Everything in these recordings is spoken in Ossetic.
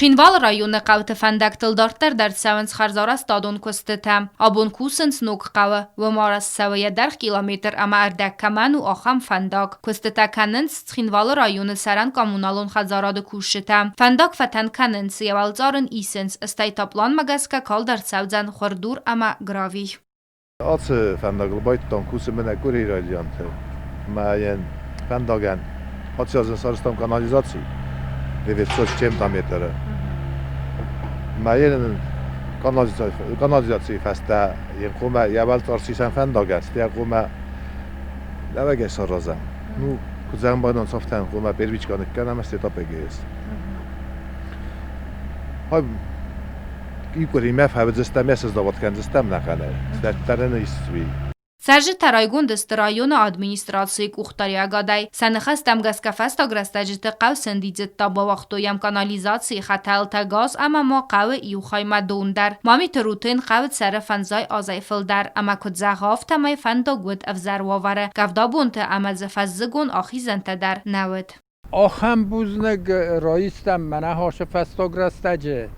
Цхинвалы районы хъӕуты фӕндӕгтыл дарддӕр дӕр цӕуынц хӕрзарӕзтадон куыстытӕ. Абон кусынц ног хъӕуы, уым арӕзт цӕуы йӕ дӕргъ километр ӕмӕ ӕрдӕг кӕмӕн у, ахӕм фӕндаг. Куыстытӕ кӕнынц Цхинвалы районы цӕрӕн-коммуналон хӕдзарады кусджытӕ. Фӕндаг фӕтӕн кӕнынц, йӕ уӕлцъар ын исынц, стӕй та пъланмӕ гӕсгӕ калд ӕрцӕудзӕн хуырдур ӕмӕ гравий. Ацы фӕндагыл байдыдтам кусын мӕнӕ къуырийы райдианты. Мӕ фӕндагӕн ацы азы сарӕзтам канализаци 900 с чем-то метры. Мӕ йын канализацийы фӕстӕ йын хъуамӕ йӕ уӕлцъар сисӕм фӕндагӕн, стӕй хъуамӕ нӕуӕгӕй саразӕм. Ну, куыд зӕгъын байдон, афтӕ хъуамӕ первичка ныккӕнӕм, стӕй та ПГС. Икъуыримӕ фӕуыдзыстӕм, йӕ сыздавод кӕндзыстӕм нӕхъӕнӕй. Дӕттӕрын исуи. Цӕрджытӕ райгонд сты районы администрацийы къухдариӕгадӕй. Сӕ ныхӕстӕм гӕсгӕ фӕстаг рӕстӕджыты хъӕу сӕндидзыдта, бауагътой йӕм канализацийы хӕтӕлтӕ, газ ӕмӕ ма хъӕуы иу хаймӕ дон дӕр. Мамиты Рутен хъӕуы цӕры фӕндзай азӕй фылдӕр ӕмӕ куыд зӕгъы, афтӕмӕй фӕндаг уыд ӕвзӕр уавӕры. Къӕвдабонты ӕмӕ дзы фӕззыгон ахизӕнтӕ дӕр нӕ уыд. Ахӕм бузныг раистӕм мӕнӕ ацы фӕстаг рӕстӕджы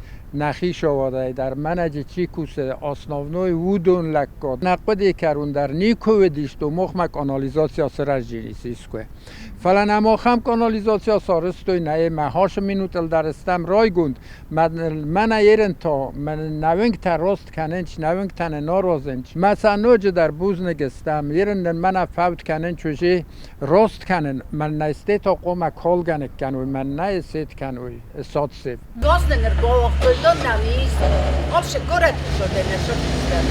нӕхи сауадӕй дӕр мӕнӕджы чи кусы, основной уыдон лӕггад. Нӕ хъуыдыйы кӕрон дӕр никуы уыдис, то махмӕ канализаци сырӕзтис искуы. Фӕлӕ нӕм ахӕм канализаци сарӕзтой, нӕ мӕ ацы минутыл дӕр стӕм райгонд. Мӕнӕ ерын та, нӕ уынгтӕ раст кӕнынц, нӕ уынгтӕ нын аразынц. Мӕ сӕ ноджыдӕр бузныг стӕм, ерын нын мӕнӕ фӕуд кӕнынц уже Рост кӕнын, мӕнӕ стето хъуамӕ колгӕ ныккӕной, мӕнӕ сет кӕной, соцсет. Газ нын ӕрбауагътой, дон нӕм ис, Альше горӕты содӕнӕ сӕфтдзӕн.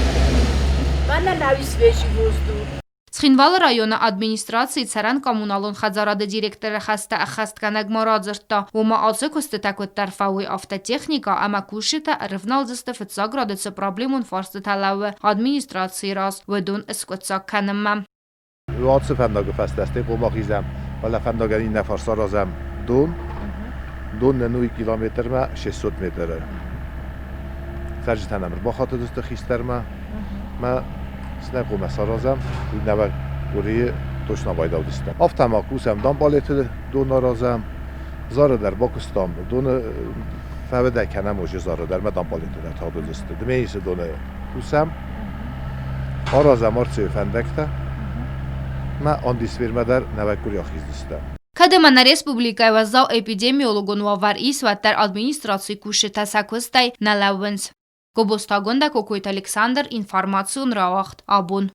Мӕнӕ нӕу свежий воздух. Цхинвалы районы администрацийы цӕрӕн-коммуналон хӕдзарады директоры хӕстӕ ӕххӕстгӕнӕг ма радзырдта, уымӕ ацы куыстытӕ куыддӕр фӕуой, афтӕ техникӕ ӕмӕ кусджытӕ ӕрывналдзысты фыццаг рады цы проблемон фарстытӕ лӕууы администрацийы раз, уыдон скъуыддзаг кӕнынмӕ. Ацы фӕндагы фӕстӕ стӕй хъуамӕ ахизӕм, фӕлӕ фӕндагӕн иннӕ фарс аразӕм дон. Дон нын уый километрмӕ 600 метры. Цӕрджытӕ нӕм ӕрбахатыдысты хистӕрмӕ. Мӕ цынӕ хъуамӕ саразӕм, уый нӕуӕг къуырийы точно байдаудзыстӕм. Афтӕ ма кусӕм Дампъалеты дон аразӕм, Зары дӕр бакуыстам. Доны фӕвӕдӕй кӕнӕм уже Зары дӕр мӕ Дампъалеты дӕр тагъд уыдзысты. Дменисы доны кусӕм, аразӕм Арцеуы фӕндӕгтӕ мӕ Андисвермӕ дӕр нӕуӕг къуыри ахиздзыстӕм. Кӕд ӕмӕ нӕ республикӕйы уӕззау эпидемиологон уавӕр ис, уӕддӕр администрацийы кусджытӕ сӕ куыстӕй нӕ лӕууынц. Гобозтагондӕ Кокойты Александр информацион рауагъд абон.